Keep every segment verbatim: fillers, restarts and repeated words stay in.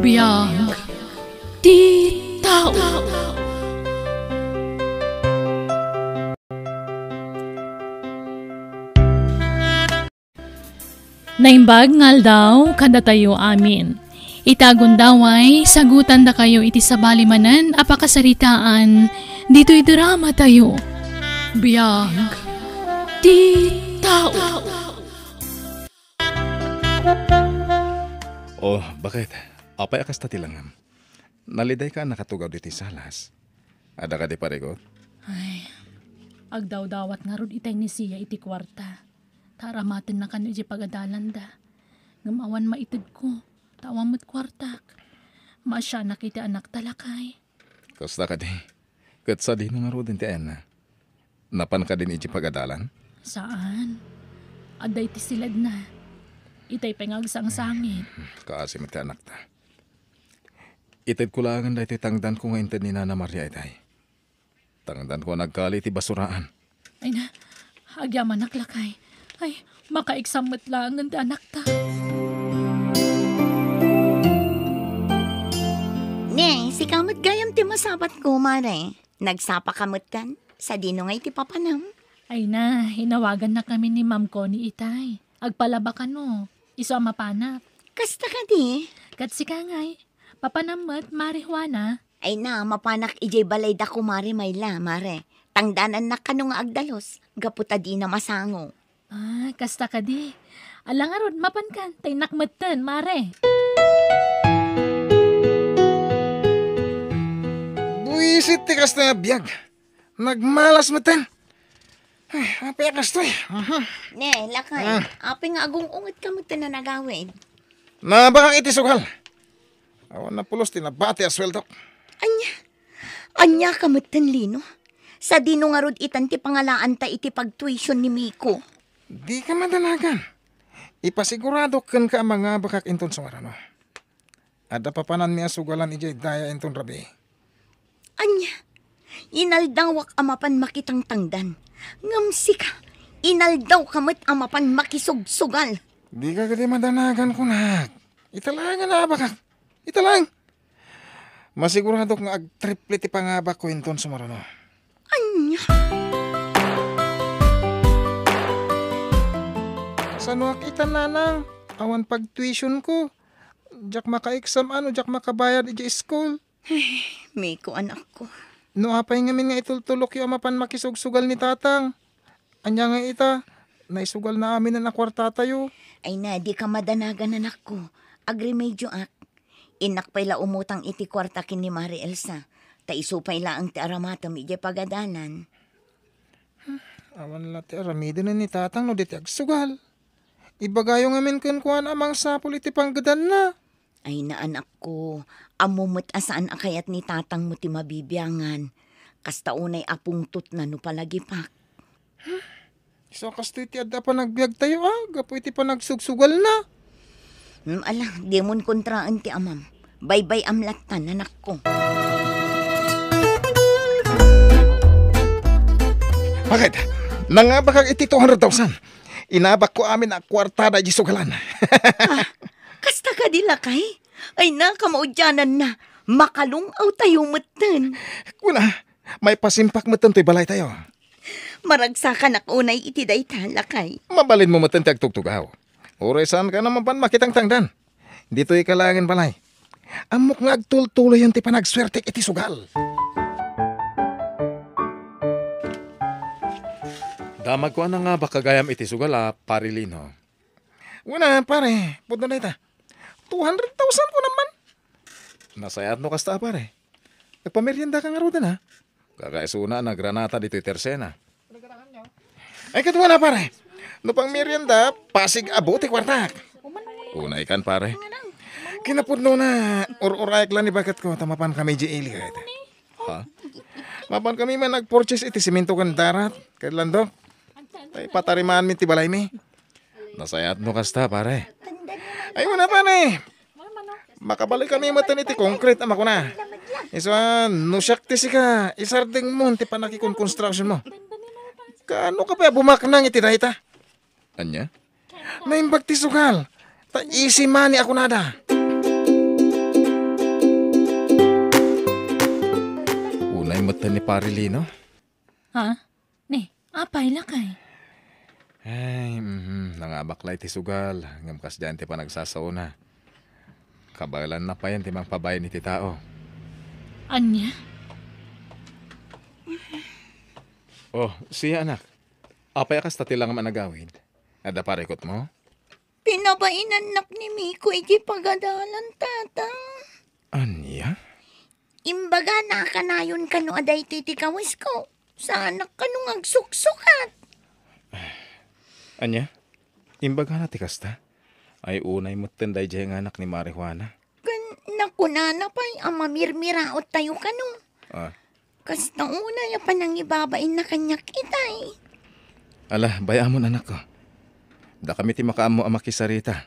Biag ti tao. Naimbag nga aldaw kadatayo amin. Ita gundaway, sagutandakayo iti sabali manen a pakasaritaan ditoy dramatayo. Biag ti tao. Oh, bakit? Apay a kasta ti langam? Nalidayka a nakatugaw ditoy salas. Adda kadi parigot? Ay, agdawdawat ngarud itay ni Sia iti kuarta. Ta aramatenna kano idiay pagadalanda. Ngem awan maitedko, ta awan met kuartak. Maasianak iti anakta, lakay. Kasta kadi? Ket sadino ngaruden ti ayanna? Napan kadin idiay pagadalan? Saan. Adda iti siledna. Itay pay nga agsangsangit. Kaasi met ti anakta. Itedko laengen daytoy tangdanko nga inted ni Nana Maria itay. Tangdanko a nagkali iti basuraan. Ay na, agyamanak, lakay. Ay, makaiksam met laengen ti anakta. Ne, sika met gayam ti masapatko, mare. Nagsapaka metten? Sadino ngay ti papanam? Ay na, inawagannakami ni Ma'am Connie itay. Agpalaba kano. Isu a mapanak. Kasta kadi? Ket sika ngay. Papanam met, Mare Juana. Ay na, mapanak idiay balayda, Kumare Mayla, mare. Tangdanannak kano nga agdalus, gapu ta dina masango. Ah, kasta kadi. Ala ngarud, mapankan, ta innak metten, mare. Buisit ti kasta nga biag. Nagmalas metten. Ay, apay a kastoy? Mhm. Ne, lakay, Ah. apay nga agung-ungetka metten a nagawid? Nabakak iti sugal. Awan na pulos ti nabati a sueldok. Ania? Ania ka metten, Lino? Sadino ngarud itan ti pangalaanta iti pagtuition ni Miko? Dika madanagan. Ipasiguradok kenka a mangabakak inton sumaruno. Adda papananmi a sugalan idiay daya inton rabii. Ania? Inaldawak a mapan makitangtangdan. Ngem sika, inaldawka met a mapan makisugsugal. Dika kadi madanagan, kunak. Ita laeng nga naabakak. Ita laeng. Masiguradok nga agtriple ti pangabakko inton sumaruno. Ania? Sanoak ita, nanang? Awan pagtuitionko. Diak makaeksam no diak makabayad idiay school. Ay, Miko, anakko. No apay ngamin nga itultulokyo a mapan makisugsugal ni tatang? Ania nga ita, naisugalna amin a kuartatayo. Ay na, dika madanagan, anakko. Agremedioak. Innak pay la umutang iti kuarta ken ni Mare Elsa, ta isu pay laeng ti aramatem idiay pagadalan. Awan la ti aramiden ni tatang no di ti agsugal. Ibagayo ngamin kenkuana a mangsapul iti panggedanna. Ay na, anakko, ammo met a saan a kayat ni tatangmo ti mabibiangan. Kasta unay a pungtotna no palagipak. Isu a kastoy ti adda a panagbiagtayo, a, gapu iti panagsugsugalna. Hmm, ala, dimon kontraen ti amam. Baybay-am lattan, anakko. Bakit? Nangabakak iti two hundred thousand. Inabakko amin a kuartada idiay sugalan. Ah, kasta kadi, lakay? Ay na, kamaudiananna. Makalung-awtayo metten. Kuna, maipasimpak metten toy balaytayo. Maragsakanak unay iti dayta, lakay. Mabalinmo metten ti agtugtugaw. Uray saanka a mapan makitangtangdan. Ditoyka laengen balay. Ammok nga agtultuloyen ti panagsuertek iti sugal. Damagko a nangabak gayam iti sugal a, Pare Lino. Wen a, pare, pudno dayta. Two hundred thousand ko naman. Nasayaat no kasta, pare. Agpameriendaka ngaruden, a? Kakaisuna a nagranata ditoy tersena. Ay, kaduana, pare. No pangmerienda, pasig a buot ti kuartak. Unaykan, pare. Kinapudnona, ur-urayak la ni baketko, ta mapankami idiay ili, kayat. Ha? Mapankami man agpurchase iti semento ken darat, ken landok. Ay, patarimaanmi ti balaymi. Nasayaat no kasta, pare. Ay, una, pare. Makabalikkami metten iti konkrit a makuna. Isu a, no siak ti sika, isardengmon ti pannakikon-constructionmo. Kaanoka pay a bumaknang iti dayta? Ania? Naimbag ti sugal. Ta easy money a kunada. Metten ni Pare Lino? Ha? Ne, apay, lakay? Ay, mhm, nangabak la iti sugal, ngem kasdiay ti panagsasaona. Kabaelanna payen ti mangpabain iti tao. Ania? Oh, siya, anak. Apay a kasta ti langam a nagawid? Adda parikutmo? Pinabainannak ni Miko iti pagadalan, Tata. Ania? Imbagana a kanayon kano a daytoy ti kawesko. Saanak kano nga agsuksukat. Ania? Imbagana ti kasta? Ay, unay metten daydiay nga anak ni Mari Juana. Ken nakunana pay a mamirmiraot tayo kano. Ah. Kasta unay a panangibabainna kaniak itay. Ala, bay-amon, anakko. Dakami ti makaammo a makisarita.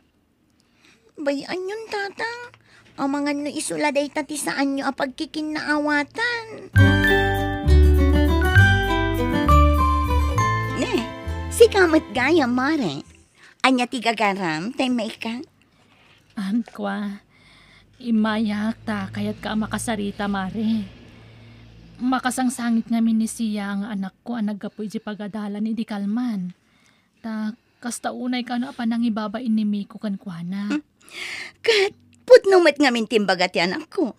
Bay-anyon, Tata. Amangan no isu la dayta ti saanyo a pagkikinnaawatan. Ne, sika met gayam, Mare. Ania ti gagaram, tay maika? Am, kua, immayak ta kayatka a makasarita, Mare. Makasangsangit ngamin ni Sia nga anakko a naggapu iti pagadalan idi kalman. Ta kasta unay kano a panangibabain ni Miko kenkuana. Hmm. Ket pudno met ngamin ti imbaga ti anakko.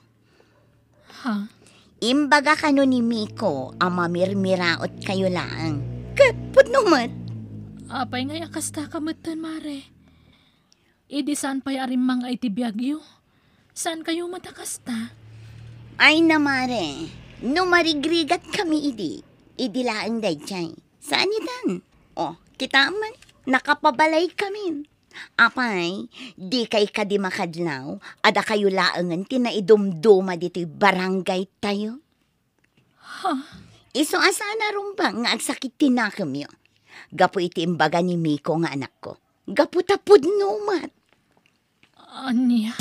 Ha? Imbaga kano ni Miko a mamirmiraot kayo laeng. Ket pudno met. Apay ngay a kasta ka metten, Mare? Idi saan pay a rimmang-ay ti biagyo, saan kayo met a kasta? Ay na, Mare, no marigrigat kami idi, idi laeng daydiay. Saan itan? O, kita man, nakapabalay kami. Apay, di kay kadi makadlaw, adda kayo laengen ti naidumduma ditoy barangay tayo? Ha? Isu a saan a rumbeng nga agsakit ti nakemyo. Gapu iti imbaga ni Miko nga anakko. Gapu ta pudno met. Ania?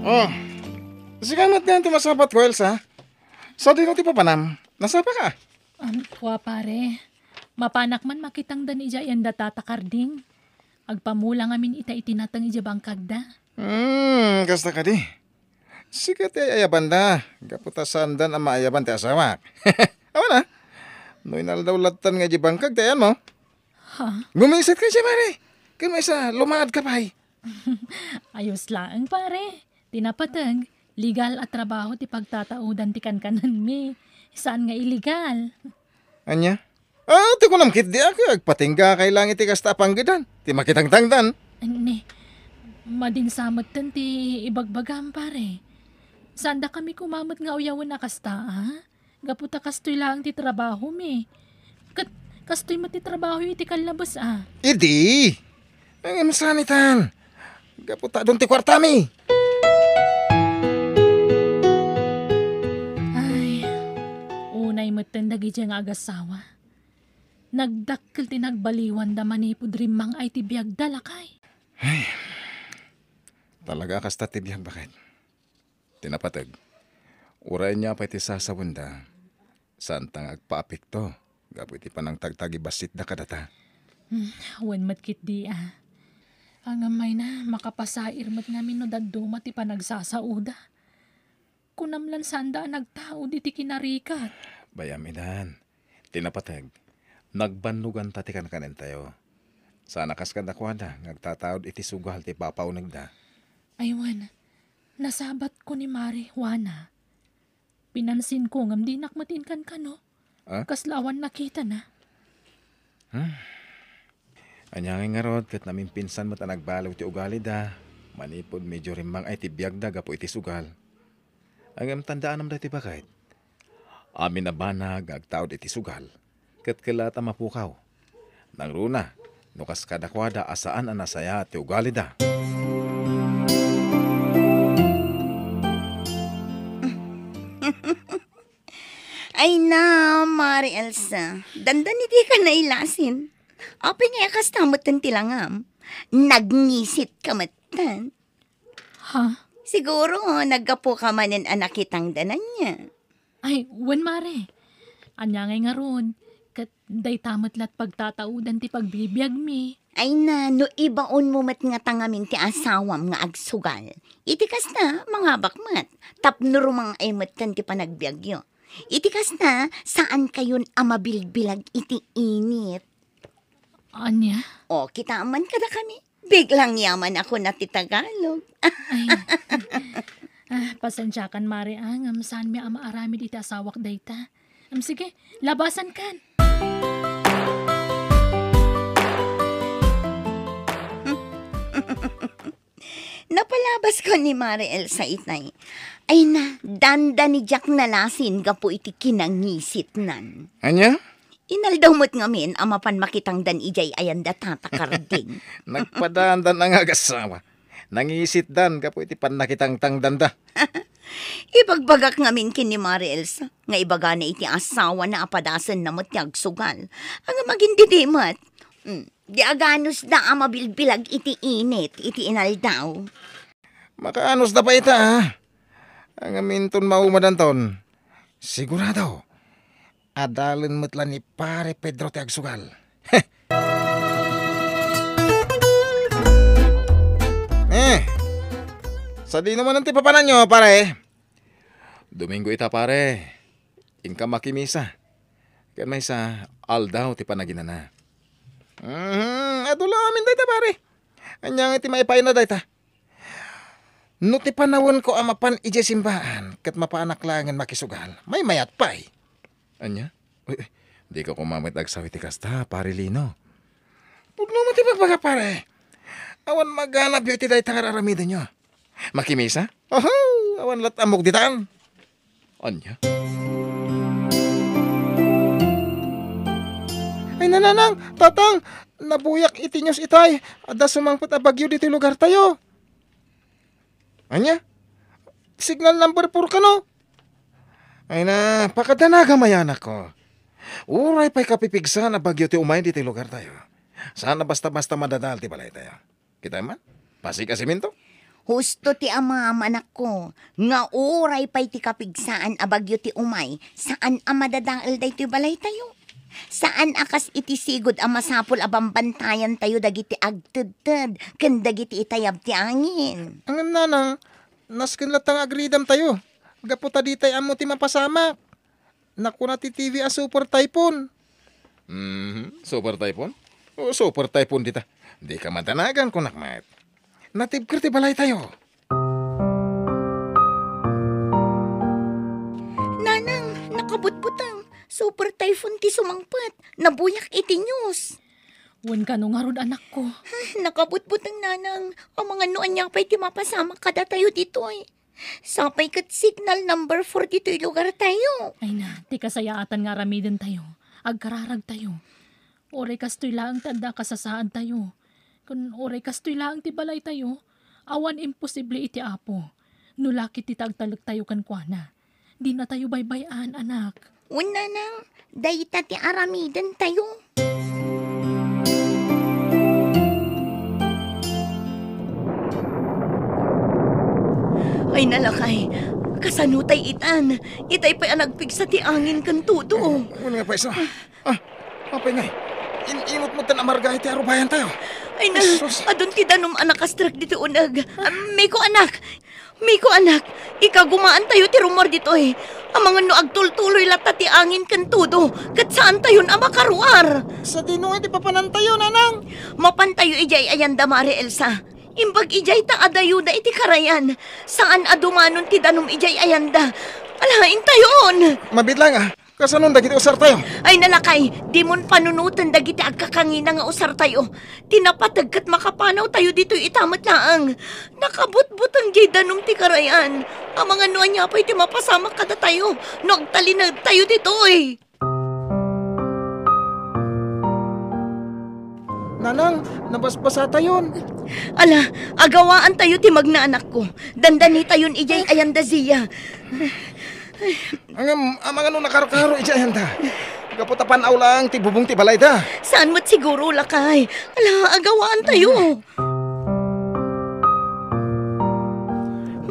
Oh, sika met ngamin ti masapat ko, Elsa. Sadino ti papanam? Nasapa ka? Am, kua, pare. Mapanak man makitangdan idiay anda Tata Karding. Agpamula ngamin ita iti nateng idiay bangkagda. Hmm, kasta kadi. Sika ti ay-ayabanda, gapu ta saandan a maayaban ti asawak. Awan a, no inaldaw lattan nga idiay bangkag ti ayanmo. Ha? Gumisit ka, pare. Ken maysa, lumaad ka pay. Ayos laeng, pare. Ti napateg, legal a trabaho ti pagtataodan ti kankanenmi. Saan nga illegal. Ania? Ah, ti kunam ketdi a, agpatingga kay lang iti kasta a panggedan. Ti makitangtangdan. Ne, madinsa metten ti ibagbagam, pare. Saan dakami koma met nga uyawen a kasta, a? Gapu ta kastoy laeng ti trabahomi. Ket kastoy met ti trabahoyo iti kallabes, a? Idi! Ngem saan itan? Gapu ta adun ti kuartami. Ay, unay metten dagidiay nga agasawa. Nagdakkel ti nagbaliwanda manipud rimmang-ay ti biagda, lakay. Ay, talaga a kasta ti biag, baket. Ti napateg, uray ania pay ti sasawenda, saanta nga agpaapekto gapu iti panangtagtagibasitda kadata. Hmm, wen met ketdi, a. Ngem mayna, makapasair met ngamin no dadduma ti panagsasaoda. Kunam lan saanda a nagtaud iti kinarikat. Bay-am itan. Ti napateg, nagbannoganta ti kankanentayo. Saan a kas kadakuada nga agtataud iti sugal ti papaunegda. Ay wen, nasabatko ni Mari Juana. Pinansinko ngem dinak met inkankano. Ah? Kasla awan nakitana. Hmm. Ania ngay ngarud ket namimpinsan met a nagbaliw ti ugalida manipud medio rimmang-ay ti biagda gapu iti sugal. Ngem tandaanam daytoy, baket. Amin a banag nga agtaud iti sugal, ket kelat a mapukaw. Nangruna, no kas kadakuada a saan a nasayaat ti ugalida. Ay na, Mari Elsa, dandani dika nailasin. Apay ngay a kasta metten ti langam? Nagngisit ka metten. Ha? Siguro, naggapu ka manen a nakitangdan ania. Ay, wen, Mare. Ania ngay ngarud, ket Dayta met la't pagtataudan ti pagbibiagmi. Ay na, no ibaonmo met ngata ngamin ti asawam nga agsugal. Iti kasta, mangabak met. Tapno rumang-ay met kan ti panagbiagyo. Iti kasta, saankayon a mabilbilag iti init. Ania? O, kitaem man kadakami. Biglang yaman ako na ti Tagalog. Ay. Ah, pasensiakan, Mare, ah, ngem saanmi a maaramid iti asawak dayta. Em, sige, labasankan. Napalabasko ni Mare Elsa itay. Ay na, dandani diak nalasin gapu iti kinangisitnan. Ania? Inaldaw met ngamin a mapan makitangdan idiay ayanda, Tata Karding. Nagpadandan a nga agassawa. Nangisitdan gapu iti pannakitangtangdanda. Ibagbagak ngamin ken ni Mare Elsa nga ibagana iti asawana a padasenna met ti agsugal. Ngem agingga met. Mm, di aganusda a mabilbilag iti init iti inaldaw. Makaanusda pay ita, a. Ngem inton maumadanton, sigurado, adalen met la ni Pare Pedro ti agsugal. Eh, sadino manen ti papananyo, pare? Domingo ita, pare. Inka makimisa. Ken maysa, aldaw ti panaginana. Mhm, adu la amin dayta, pare. Ania nga iti maipayna dayta? No ti panawenko a mapan idiay simbaan ket mapanak laengen makisugal, maymayat pay. Ania? Uy, uy, dika koma met agsaw iti kasta, Pare Lino. Pudno met ti bagbaga, pare. Awan maganabyo iti dayta nga ar-aramidenyo. Makimisa? Oho, awan lat ammok ditan. Ania? Ay, nanang, tatang, nabuyak iti news itay. Adda sumangpet a bagyo ditoy lugartayo. Ania? Signal number four kano? Ay na, pakadanaga, anakko. Uray pay kapipigsaan a bagyo ti umay ditoy lugartayo. Saan a basta-basta madadael ti balaytayo. Kita man? Pasig a semento? Husto ti amam, anakko, nga uray pay ti kapigsaan a bagyo ti umay, saan a madadael daytoy balaytayo. Saan a kas iti sigud a masapul a bambantayantayo dagiti agtedted ken dagiti itayab ti angin. Ngem, nanang, nasken latta nga agridamtayo gapu ta ditay ammo ti mapasamak. Nakuna ti T V a super typhoon. Mhm, super typhoon? O, super typhoon dita. Dika madanagan, kunak met. Natibker ti balaytayo. Nanang, nakabutbuteng. Super typhoon ti sumangpet. Nabuyak iti news. Wen kano ngarud, anakko? Nakabutbuteng, nanang. Amangan no ania pay ti mapasamak kadatayo ditoy. Sapay ket signal number four ditoy lugartayo. Ay na, ti kasayaatan nga aramidentayo, agkararagtayo. Uray kastoy laeng ti adda a kasasaadtayo. Ken uray kastoy laeng ti balaytayo, awan imposible iti Apo. No la ketdi ta agtalektayo kenkuana, dinatayo baybay-an, anak. Wen, nanang, dayta ti aramidentayo. Ay, nalakay, kasano tay itan? Itay pay a nagpigsa ti angin ken todo. Wen nga pay sa. Ah, apay ngay? In-inot met ten amarga iti arubayantayo. Ay na, Jesus. Adun ti danum a nakastrek ditoy uneg. Ah, Miko, anak. Miko, anak, ikagumaantayo ti rummuar ditoy. Amangan no agtultuloy latta ti angin ken todo, ket saantayon a makaruar. Sadino ngay ti papanantayo, nanang? Mapantayo idiay ayanda, Mare Elsa. Imbag idiay ta adayoda iti karayan. Saan a dumanon ti danum idiay ayanda. Ala, intayon! Mabiit laeng, a. Kasanon dagiti usartayo? Ay, nalakay, dimon panunoten dagiti agkakangina nga usartayo. Ti napateg ket makapanawtayo ditoy ita met laeng. Nakabutbuteng diay danum ti karayan. Amangan no ania pay ti mapasamak kadatayo no agtalinaedtayo ditoy. Nanang, nabasbasatayon. Ala, agawaantayo ti magna, anakko. Dandanitayon idiay ayanda, Zia. Ngem, amangan no nakarukaro idiay ayanda. Gapu ta pan-aw laeng ti bubong ti balayda. Saan met siguro, lakay. Ala, agawaantayo.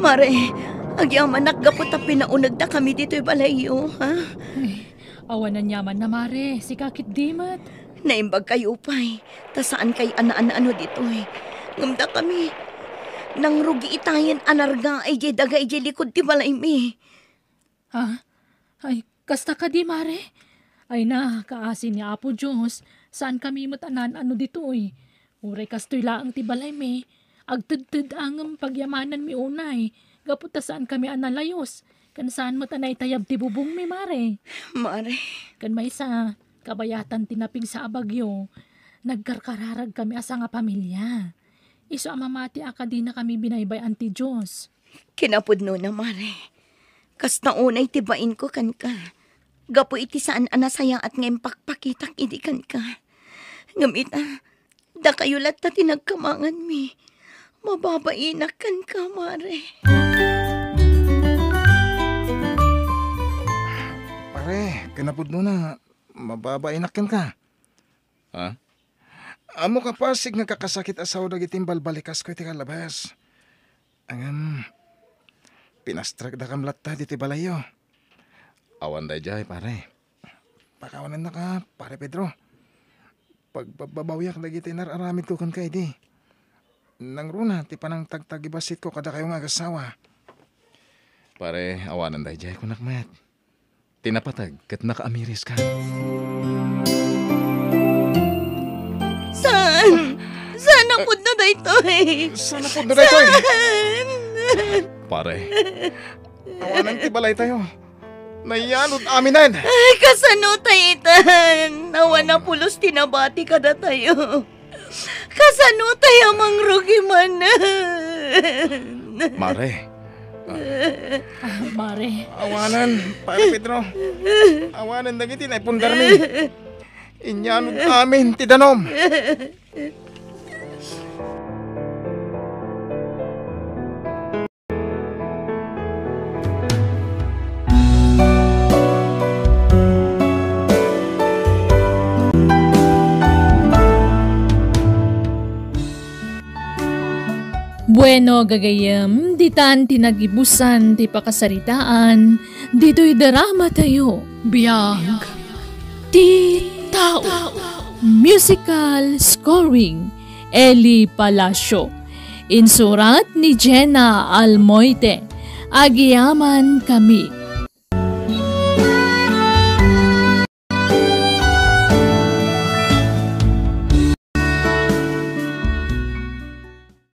Mare, agyamanak gapu ta pinaunegdakami ditoy balayyo, ha? Ay, Awan aniamanna, Mare, sika ketdi met. Naimbag kayo pay, ta saan kay a naan-ano ditoy. Ngem dakami, nangrugi itayen a narga idiay daga idiay likud ti balaymi. Ha? Ay, kasta kadi, Mare? Ay na, kaasi ni Apo Dios, saan kami met a naan-ano ditoy. Uray kastoy laeng ti balaymi, agtedted-a ngem pagyamananmi unay, gapu ta saan kami a nalayos, ken saan met a naitayab ti bubongmi, Mare. Mare. Ken maysa, kabayatan ti napigsa a bagyo, nagkarkararag kami a sangapamilia. Isu a mamati a kadina kami binaybay-an ti Dios. Kinapudnona, Mare. Kasta unay ti bainko kenka. Gapu iti saan a nasayaat nga impakpakitak idi kenka. Ngem ita, dakayo latta ti nagkamanganmi. Mababainak kenka, Mare. Pare, kinapudnona, mababainak kenka. Ha? Ammok a pasig nga kakasakit a sao dagiti imbalbalikasko iti kallabes. Ngem, pinastrekdakam latta ditoy balayyo. Awan daydiay, pare. Pakawanennaka, Pare Pedro. Pagbabbabawiak dagiti nar-aramidko kenka idi. Nangruna ti panangtagtagibasitko kadakayo nga agassawa. Pare, awanen daydiay, kunak met. Ti napateg ket nakaamiriska. Saan? Saan a pudno daytoy? Saan a pudno daytoy? Saan? Pare, awanen ti balaytayo. Nayanod aminen. Ay, kasano tay itan? Awan a pulos ti nabati kadatayo. Kasano tay a mangrugi manen? Mare. Ah, Mare. Awanen, Pare Pedro. Awanen dagiti naipundarmi. Inyanod amin ti danum. Bueno, gagayyem, ditan ti nagibusan ti pakasaritaan ditoy drama tayo. Biag ti tao. Musical scoring, Eli Palacio. Insurat ni Jenna Almoite. Agiyaman kami.